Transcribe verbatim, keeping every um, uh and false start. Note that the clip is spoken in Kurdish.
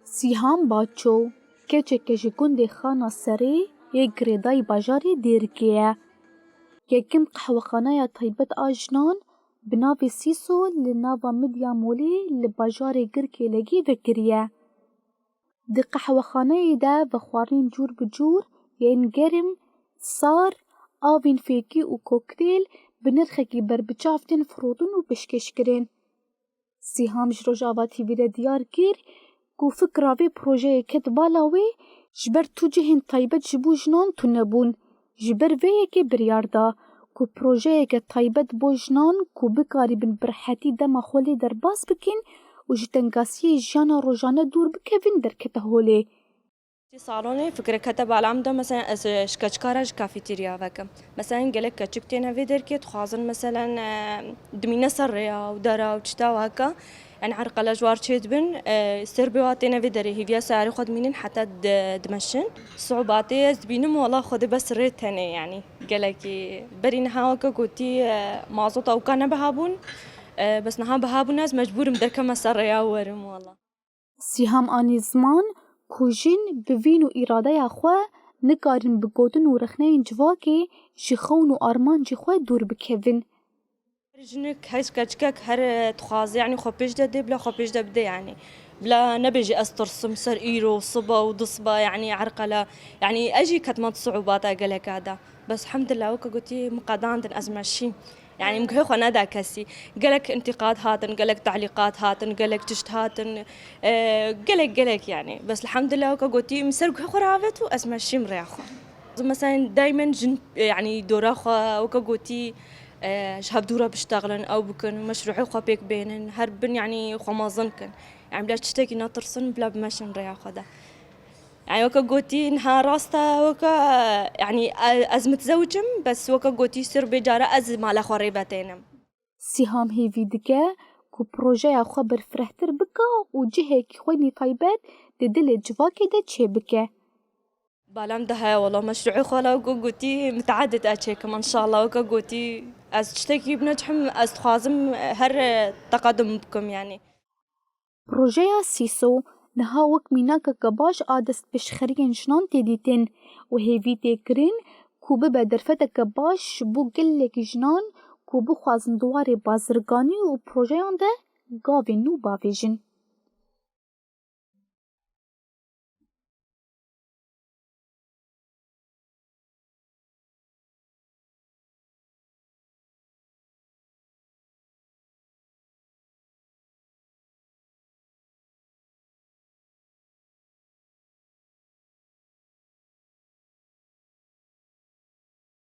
Sîham Baço, keçeke ji gundê Xana Serê yê girêdayî bajarê Dêrikê ye. Yekem qehwexaneya taybet a jinan bi navê Sîso li nava Midya Molê li bajarê Girkêlegê vekiriye. Di qehwexaneyê de vexwarinên cûr bi cûr yên germ, sar, avên fêkî û kokteyl bi nirxekî berbiçav tên firotin û pêşkêşkirin. Sîham ji Rojava T V re diyar kir ku fikra vê projeyê ket bala wê ji ber tu cihên taybet ji bo jinan tune bûn. Ji ber vê yekê biryar da ku projeyeke taybet bo jinan ku bikarîbin bi rehetî dema xwe lê derbas bikin û ji tengasiyê jiyana rojane dûr bikevin derkete holê. Salonê fikre kete bala min de, mesela ez, e, ji keçika re ji kafeterya vekim. Mesela gelek keçik têne vê derkê, dixwazin mesela, e, dimîne ser rêya û dera û tişta weke. Yani erqele ji war çêdibin, e, ser bê wa têne vê derê hêviya seyarê xwe dimînin heta di-, dimeşin. Siûbatê ez dibînim wala xwedê bes rê tenê yani. Gelekî berî niha weke gotî, e, mazota weka nebiha bûn. E, bes niha biha bûn ez mecbûrim derkeme ser rêya û werim wala. Sîham anî ziman ku jin bi vîn û îradeya xwe nikarin bi gotin û rexneyên civakê ji xewn û armancê xwe dûr bikevin. Her jinik, her keçikek, her, e, dixwaze, yani xwe pêş de dê, bila xwe pêş de bide, yani. Bila nebêje ez tirsim ser îro, siba û du siba, yani erqele. Yani ez jî ketime di siûbata geleka de. Bes elhamdulillah, weke gotî, min qedandin, ez meşîm. Yani min guhê xwe neda kesî. Gelek intîqad hatin, gelek talîqat hatin, gelek tişt hatin. E, gelek, gelek yani. Bes elhamdulillah, weke gotî, min ser guhê xwe re avêt û ez meşîm rêya xwe. Mesela daimen jin, e, yani dora xwe, weke gotî, e, ji hev dû re biştexilin, ew bikin, meşrûê xwe pêk bênin, her bin yani xwe mezin kin. Yani bila tiştekî netirsin, bila bimeşin rêya xwe de. Yani weke gotî niha rast e, weke, yani, e, ez mitizewicim, bes weke gotî sir bê cara ez mala xwe rê vetênim. Sîham hêvî dike ku projeya xwe berfirehtir bike û cihekî xwe nîtaybet di dilê civakê de çêbike. Balam de heye wala meşrûê xwe la weke gotî miteedid e çêkim, înşallah weke gotî ez tiştekî binecihim, ez dixwazim her teqedum bikim yani. Projeya Sîso niha wek mînakeke baş a destpêşxeriyên jinan tê dîtin û hêvî tê kirin ku bibe derfeteke baş ji bo gelek jinan ku bixwazin di warê bazirganî û projeyan de gavên nû bavêjin.